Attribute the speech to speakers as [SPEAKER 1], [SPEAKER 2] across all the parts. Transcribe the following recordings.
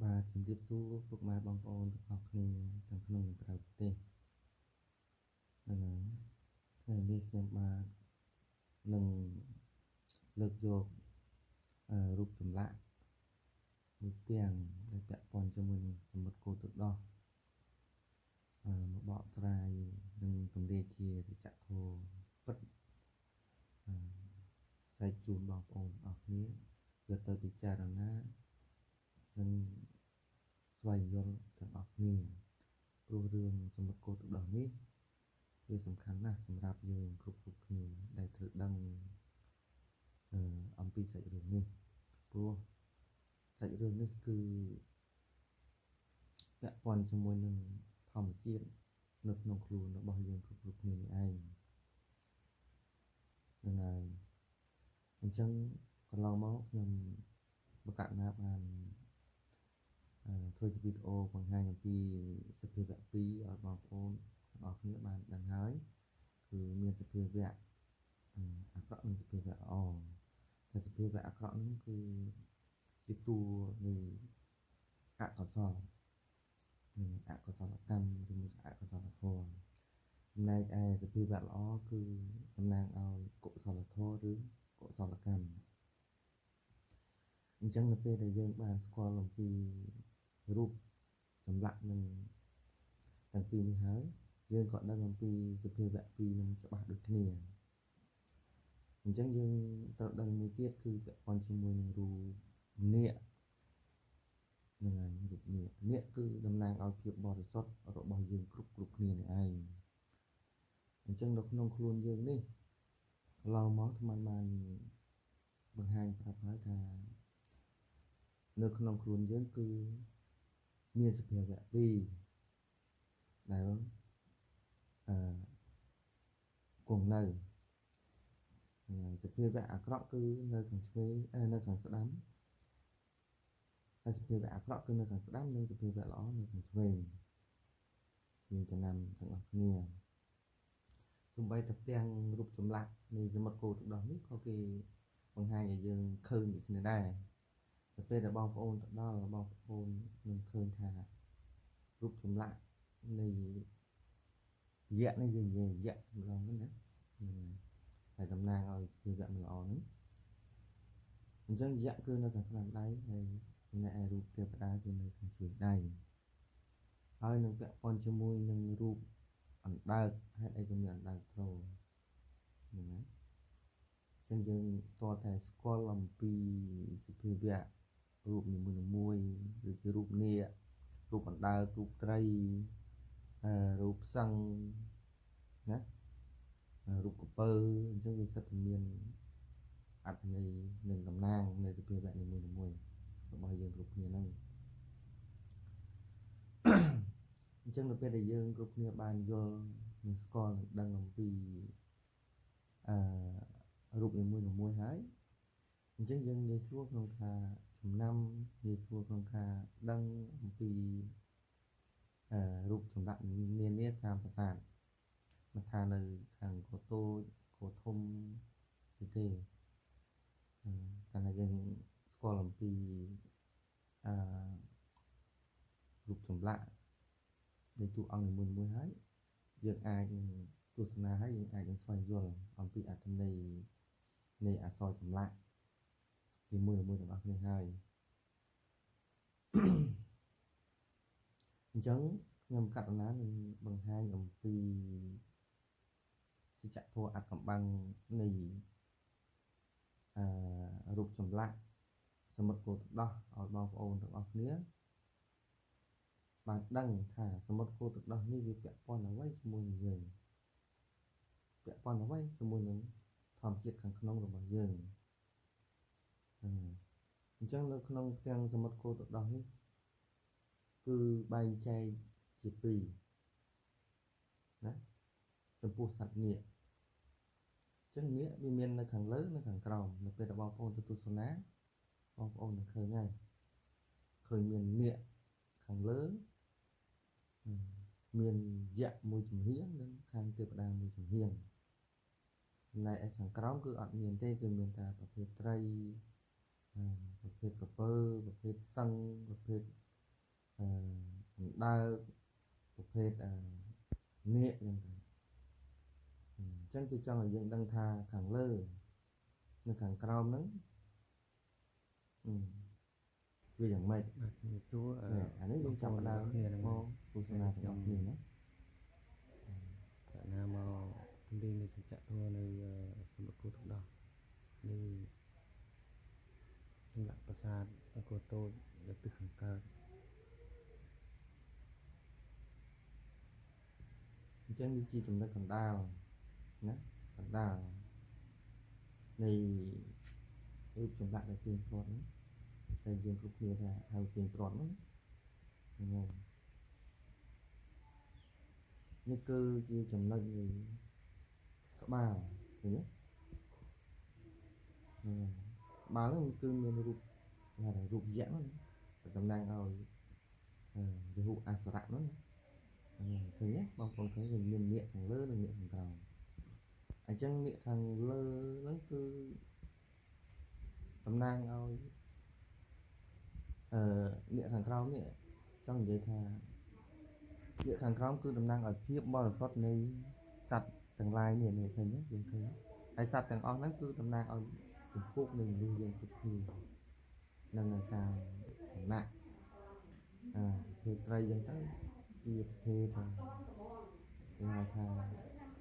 [SPEAKER 1] បាទជំរាបសួរពុកម៉ែបងប្អូនទាំងអស់គ្នាទាំងក្នុងនិងក្រៅប្រទេសហ្នឹងហើយថ្ងៃនេះខ្ញុំបាទនឹងលើកយករូបចម្លាក់មួយផ្ទាំងដែលពាក់ព័ន្ធជាមួយនឹងសមុទ្រគោទឹកដោះមកបកស្រាយនិងទម្លាយជាសច្ចធម៌ពិតចែកជូនបងប្អូនទាំងអស់គ្នាយកទៅពិចារណានិងស្វែងយល់ទាំងអស់គ្នាព្រោះរឿងសមុទ្រគោទឹកដោះនេះវាសំខាន់ណាស់សម្រាប់យើងគ្រប់គ្នាដែលត្រូវដឹងអំពីសាច់រឿងនេះព្រោះសាច់រឿងនេះគឺពាក់ព័ន្ធជាមួយនឹងធម្មជាតិនៅក្នុងខ្លួនរបស់យើងគ្រប់គ្នានេះឯងហ្នឹងហើយអញ្ចឹងកន្លងមកខ្ញុំបកណាបានធ្វើជាវីដេអូបង្ហាញអំពីសភាវៈ2ឲ្យបងប្អូនទាំងអស់គ្នាបានដឹងហើយគឺមានសភាវៈអាក្រក់និងសភាវៈល្អតែសភាវៈអាក្រក់ហ្នឹងគឺជាតួនៃអកុសលនិងអកុសលកម្មឬមួយអកុសលធម៌ចំណែកឯសភាវៈល្អគឺតំណាងឲ្យកុសលធម៌ឬកុសលកម្មអញ្ចឹងនៅពេលដែលយើងបានស្គាល់អំពីរូបចម្លាក់នឹងទាំងពីរនេះហើយយើងក៏ដឹងអំពីសភាវៈពីរនឹងច្បាស់ដូចគ្នាអញ្ចឹងយើងត្រូវដឹងមួយទៀតគឺពាក់ព័ន្ធជាមួយនឹងរូបនាគហ្នឹងហើយរូបនាគនាគគឺតំណាងឲ្យភាពបរិសុទ្ធរបស់យើងគ្រប់គ្នានេះឯងអញ្ចឹងនៅក្នុងខ្លួនយើងនេះកន្លងមកអាត្មាបានបង្ហាញប្រាប់ហើយថានៅក្នុងខ្លួនយើងគឺមានសភាវៈពីរដែលគង់នៅសភាវៈអាក្រក់គឺនៅខាងឆ្វេងនៅខាងស្ដាំហើយសភាវៈអាក្រក់គឺនៅខាងស្ដាំនិងសភាវៈល្អនៅខាងឆ្វេងយើងចំណាំទាំងអស់គ្នាសូម្បីតែផ្ទាំងរូបចម្លាក់នៃសមុទ្រគោទឹកដោះនេះក៏គេបង្ហាញឲ្យយើងឃើញដូចគ្នាដែរទៅពេលដែលបងប្អូនទៅដល់បងប្អូននឹងឃើញថារូបចម្លាក់នៃយៈនេះយើងនិយាយយៈម្ដងហ្នឹងណាតែតំណាងឲ្យសភាវៈមិនល្អហ្នឹងអញ្ចឹងយៈគឺនៅខាងស្ដាំដៃហើយចំណែកឯរូបទេវតាគឺនៅខាងឆ្វេងដៃហើយនឹងពាក់ព័ន្ធជាមួយនឹងរូបអណ្ដើកហេតុអីក៏មានអណ្ដើកត្រូហ្នឹងណាអញ្ចឹងយើងតតែស្គាល់អំពីសភាវៈរូបនីមួយៗឬជារូបនាគរូបអណ្ដើករូបត្រីរូបសឹងណារូបកពើអញ្ចឹងវាសិតតែមានអត្ថន័យនិងតំណាងនៅសភាវៈនីមួយៗរបស់យើងគ្រប់គ្នាហ្នឹងអញ្ចឹងនៅពេលដែលយើងគ្រប់គ្នាបានយល់និងស្គាល់និងដឹងអំពីអឺរូបនីមួយៗហើយអញ្ចឹងយើងងាយស្រួលក្នុងការចំណាំងាយស្រួលក្នុងការដឹងអំពីរូបចម្លាក់នានាតាមប្រាសាទមិនថានៅខាងកោតូចកោធំទេកាលណាយើងស្គាល់អំពីអឺរូបចម្លាក់នៃតួអង្គនីមួយៗហើយយើងអាចនឹងទស្សនាហើយយើងអាចនឹងស្វែងយល់អំពីអត្ថន័យនៃអក្សរចម្លាក់នីមួយៗទាំងអស់គ្នាហើយអញ្ចឹងខ្ញុំករុណានឹងបង្ហាញអំពីសច្ចធម៌អត្តកំបាំងនៃរូបចម្លាក់សមុទ្រគោទឹកដោះឲ្យបងប្អូនទាំងអស់គ្នាបានដឹងថាសមុទ្រគោទឹកដោះនេះវាពាក់ព័ន្ធអ្វីជាមួយនឹងយើងពាក់ព័ន្ធអ្វីជាមួយនឹងធម្មជាតិខាងក្នុងរបស់យើងអញ្ចឹងនៅក្នុងផ្ទាំងសមុទ្រគោទឹកដោះនេះគឺបែងចែកជាពីរណាចំពោះសត្វនាគអញ្ចឹងនាគវាមាននៅខាងលើនៅខាងក្រោមនៅពេលដែលបងប្អូនទៅទស្សនាបងប្អូននឹងឃើញហើយឃើញមាននាគខាងលើមានយៈមួយចំហៀងនិងខាងទេវតាមួយចំហៀងចំណែកឯខាងក្រោមគឺអត់មានទេគឺមានតែប្រភេទត្រីប្រភេទកពើប្រភេទសឹងប្រភេទ អឺអណ្ដើកប្រភេទនាគអញ្ចឹងទៅអញ្ចឹងគេចង់ឲ្យយើងដឹងថាខាងលើនិងខាងក្រោមហ្នឹងវាយ៉ាងម៉េច
[SPEAKER 2] បាទជំរាបសួរ
[SPEAKER 1] អានេះយើងចាប់ផ្ដើមមកទស្សនាទាំងអស់គ្នាណា
[SPEAKER 2] កណាមកទម្លាយនៅសច្ចធម៌នៅសម្បត្តិគោទឹកដោះនេះចម្លាក់ប្រាសាទអង្គរតូចនៅទិសខាងកើត
[SPEAKER 1] អញ្ចឹងវាជាចំណុចកណ្ដាលណាកណ្ដាលនៃរូបចម្លាក់ដែលទៀងទាត់ហ្នឹងតែយើងគ្រប់គ្នាថាហៅទៀងទាត់ហ្នឹងហ្នឹងនេះគឺជាចំណុចនៃក្បាលឃើញទេហ្នឹងក្បាលហ្នឹងគឺមានរូបគេហៅថារូបយក្សហ្នឹងតំណាងឲ្យយហុអសុរៈហ្នឹងហ្នឹងឃើញទេបងប្អូនឃើញវាមាននាគខាងលើនិងនាគខាងក្រោមអញ្ចឹងនាគខាងលើហ្នឹងគឺតំណាងឲ្យនាគខាងក្រោមនេះចង់និយាយថានាគខាងក្រោមគឺតំណាងឲ្យភាពបរិសុទ្ធនៃសត្វទាំងឡាយនេះនេះឃើញទេយើងឃើញហើយសត្វទាំងអស់ហ្នឹងគឺតំណាងឲ្យចំពោះនៃមនុស្សយើងគ្រប់គ្នានឹងតាមឋានៈប្រភេទត្រីអញ្ចឹងទៅជាប្រភេទគេហៅថា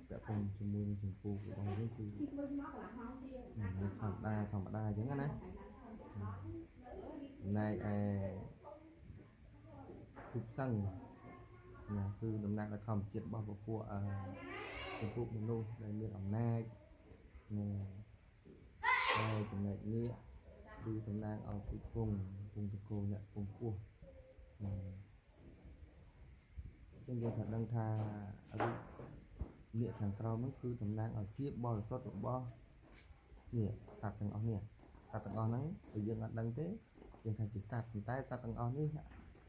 [SPEAKER 1] ពាក់ព័ន្ធជាមួយនឹងចម្ពោះរបស់យើងគឺមនុស្សធម្មតាធម្មតាអញ្ចឹងណាចំណែកឯរូបសឹងណាគឺតំណាងឲ្យធម្មជាតិរបស់ពពួកចំពោះមនុស្សដែលមានអំណាចនិងហើយចំណែកនេះគឺតំណាងឲ្យពិពងពងតកូអ្នកពងពោះអញ្ចឹងយើងត្រូវដឹងថារូបនាគខាងក្រោមហ្នឹងគឺតំណាងឲ្យភាពបរិសុទ្ធរបស់នេះសត្វទាំងអស់នេះសត្វទាំងអស់ហ្នឹងបើយើងអត់ដឹងទេយើងថាជាសត្វប៉ុន្តែសត្វទាំងអស់នេះ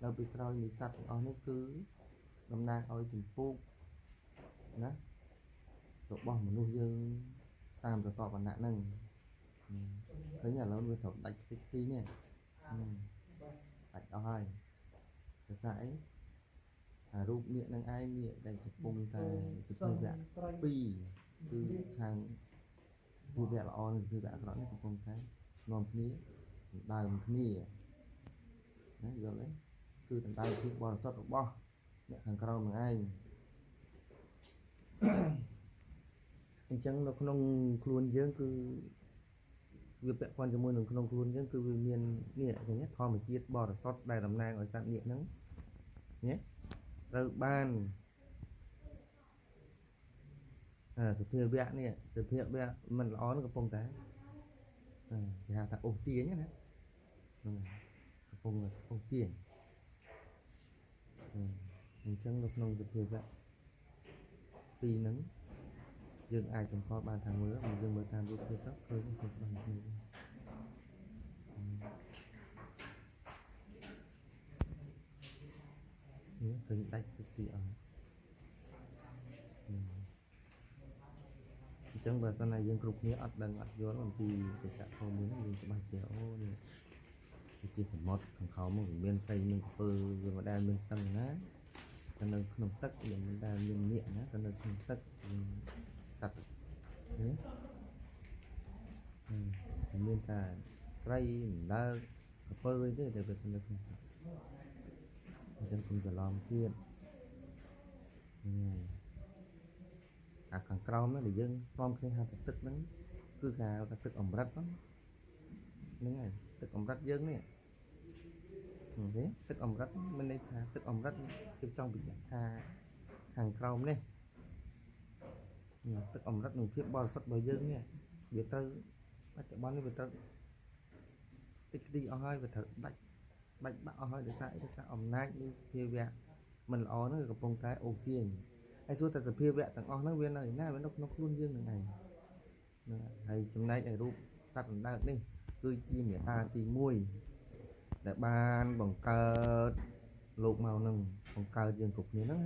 [SPEAKER 1] នៅពីក្រោយនៃសត្វទាំងអស់នេះគឺតំណាងឲ្យចម្ពោះណារបស់មនុស្សយើងតាមតតវណ្ណៈហ្នឹងឃើញឥឡូវវាត្រូវដាច់ខ្ទេចទីនេះដាច់អស់ហើយភាសាអីអារូបនាគនឹងឯងនេះដែលកំពុងតែសភាវៈពីរគឺខាងសភាវៈល្អនិងសភាវៈអាក្រក់នេះកំពុងតែនាំគ្នាដណ្ដើមគ្នាណាយល់ទេគឺដណ្ដើមភាពបរិសុទ្ធរបស់អ្នកខាងក្រោមនឹងឯងអញ្ចឹងនៅក្នុងខ្លួនយើងគឺវាពាក់ព័ន្ធជាមួយនឹងក្នុងខ្លួនយើងគឺវាមាននេះឃើញទេធម្មជាតិបរិសុទ្ធដែលតំណាងឲ្យសត្វនាគហ្នឹងនេះត្រូវបានសភាវៈនេះសភាវៈមិនល្អហ្នឹងកំពុងតែគេហៅថាអូសទាញណាហ្នឹងកំពុងអូសទាញអញ្ចឹងនៅក្នុងសភាវៈពីរហ្នឹងយើងអាចសម្គាល់បានថាមើលយើងមើលតាមរូបភាពទៅឃើញឃើញច្បាស់គ្នានេះឃើញដាច់ទីអស់អញ្ចឹងបើសិនណាយើងគ្រប់គ្នាអត់ដឹងអត់យល់អំពីសច្ចធម៌មួយហ្នឹងយើងច្បាស់ជាអូនេះវាជាសមុទ្រខាងក្រោមហ្នឹងវាមានត្រីមានក្រពើវាមិនដែលមានសឹងណាតែនៅក្នុងទឹកវាមិនដែលមាននាគណាតែនៅក្នុងទឹកសត្វនេះមានតែត្រីអណ្ដើកក្រពើអីទេតែវានៅក្នុងទឹកអញ្ចឹងគុំច្រឡំទៀតអាខាងក្រោមហ្នឹងដែលយើងព្រមគ្នាហៅថាទឹកហ្នឹងគឺគេហៅថាទឹកអម្រឹតហ្នឹងហ្នឹងហើយទឹកអម្រឹតយើងនេះទេទឹកអម្រឹតមានន័យថាទឹកអម្រឹតគេចង់បញ្ជាក់ថាខាងក្រោមនេះទឹកអម្រឹតនឹងភាពបរិសុទ្ធរបស់យើងនេះវាត្រូវបច្ចុប្បន្ននេះវាត្រូវតិចទីអស់ហើយវាត្រូវដាច់បាច់បាក់អស់ហើយដោយសារអីដោយសារអំណាចនៃសភាវៈមិនល្អហ្នឹងកំពុងតែអូសទាញហើយសួរតែសភាវៈទាំងអស់ហ្នឹងវានៅឯណាវានៅក្នុងខ្លួនយើងហ្នឹងឯងហ្នឹងហើយចំណែកឯរូបសត្វអណ្ដើកនេះគឺជាមេតាទី1ដែលបានបង្កើតលោកមកហ្នឹងបង្កើតយើងគ្រប់គ្នាហ្នឹង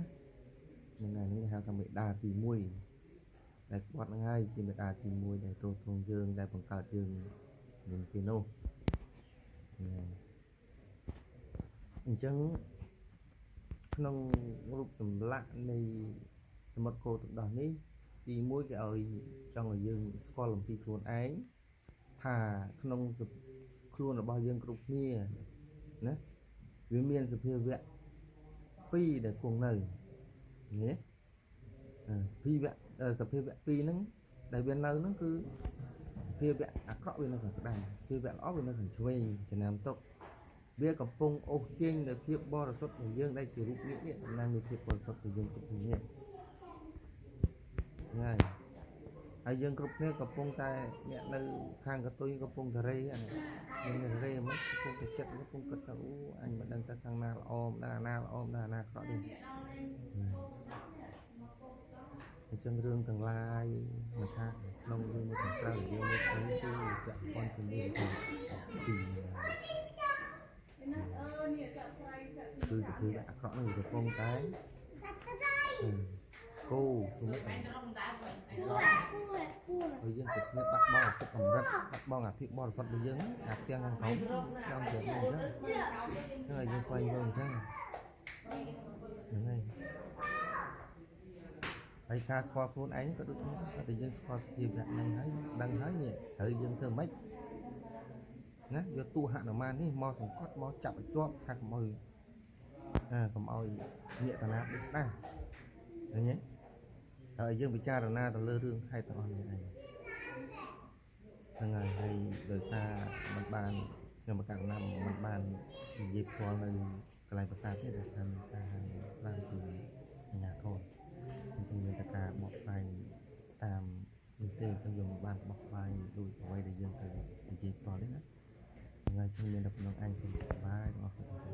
[SPEAKER 1] ហ្នឹងហើយនេះគេហៅថាមេដាទី1ដែលគាត់ហ្នឹងហើយជាមេដាទី1ដែលទ្រទ្រង់យើងដែលបង្កើតយើងនឹងគេនោះហ្នឹងអញ្ចឹង ក្នុងរូបចម្លាក់នៃសមុទ្រគោទឹកដោះនេះទី1គេឲ្យចង់ឲ្យយើងស្គាល់អំពីខ្លួនឯងថាក្នុងខ្លួនរបស់យើងគ្រប់គ្នាណាវាមានសភាវៈពីរដែលគង់នៅនេះពីរសភាវៈពីរហ្នឹងដែលវានៅហ្នឹងគឺសភាវៈអាក្រក់វានៅខាងស្ដាំសភាវៈល្អវានៅខាងឆ្វេងចំណាំទុកវាកំពុងអូសទាញនៅភាពបរិសុទ្ធរបស់យើងដែលជារូបនេះនេះតំណាងនៃភាពបរិសុទ្ធរបស់យើងគ្រប់គ្នាហ្នឹងហើយយើងគ្រប់គ្នាកំពុងតែអ្នកនៅខាងកតុយកំពុងតែរេអានេះនឹងរេមិនកំពុងតែចិត្តកំពុងគិតថាអូអញមិនដឹងទៅខាងណាល្អមិនដឹងអាណាល្អមិនដឹងអាណាអាក្រក់ទេអញ្ចឹងរឿងទាំងឡាយមិនថាក្នុងរឿងមួយខាងក្រៅរឿងមួយផ្សេងគឺពាក់ព័ន្ធជាមួយនឹងពីគឺសភាវៈអាក្រក់នឹងកំពុងតែគោជំនិតហើយយើងទៅគ្នាបាត់បង់អាទឹកកម្រិតបាត់បង់អាភាពបរិសុទ្ធរបស់យើងអាផ្ទាំងខាងក្រោមតាមប្រាប់យើងអញ្ចឹងហ្នឹងហើយយើងស្វែងយល់អញ្ចឹងហ្នឹងហើយហើយការស្គាល់ខ្លួនឯងក៏ដូចគ្នាតែយើងស្គាល់សភាវៈហ្នឹងហើយដឹងហើយនេះត្រូវយើងធ្វើម៉េចណាយកតួហនុមាននេះមកសង្កត់មកចាប់ឲ្យជាប់ថាកុំឲ្យកុំឲ្យញាក់តាណាដូចដាស់ឃើញទេហើយយើងពិចារណាទៅលើរឿងហេតុទាំងអស់នេះឯងហ្នឹងហើយហើយដោយសារมันបានខ្ញុំប្រកាសណាมันបាននិយាយផ្ទាល់នៅកន្លែងប្រាសាទនេះដោយសារមានការបានពីអាជ្ញាធរអញ្ចឹងមានតែការបកស្រាយតាមនេះទេអញ្ចឹងយើងមិនបានបកស្រាយដូចអ្វីដែលយើងទៅនិយាយផ្ទាល់ទេណាហ្នឹងហើយខ្ញុំមានតែប៉ុណ្្នឹងឯងសូមបាយទាំងអស់គ្នា។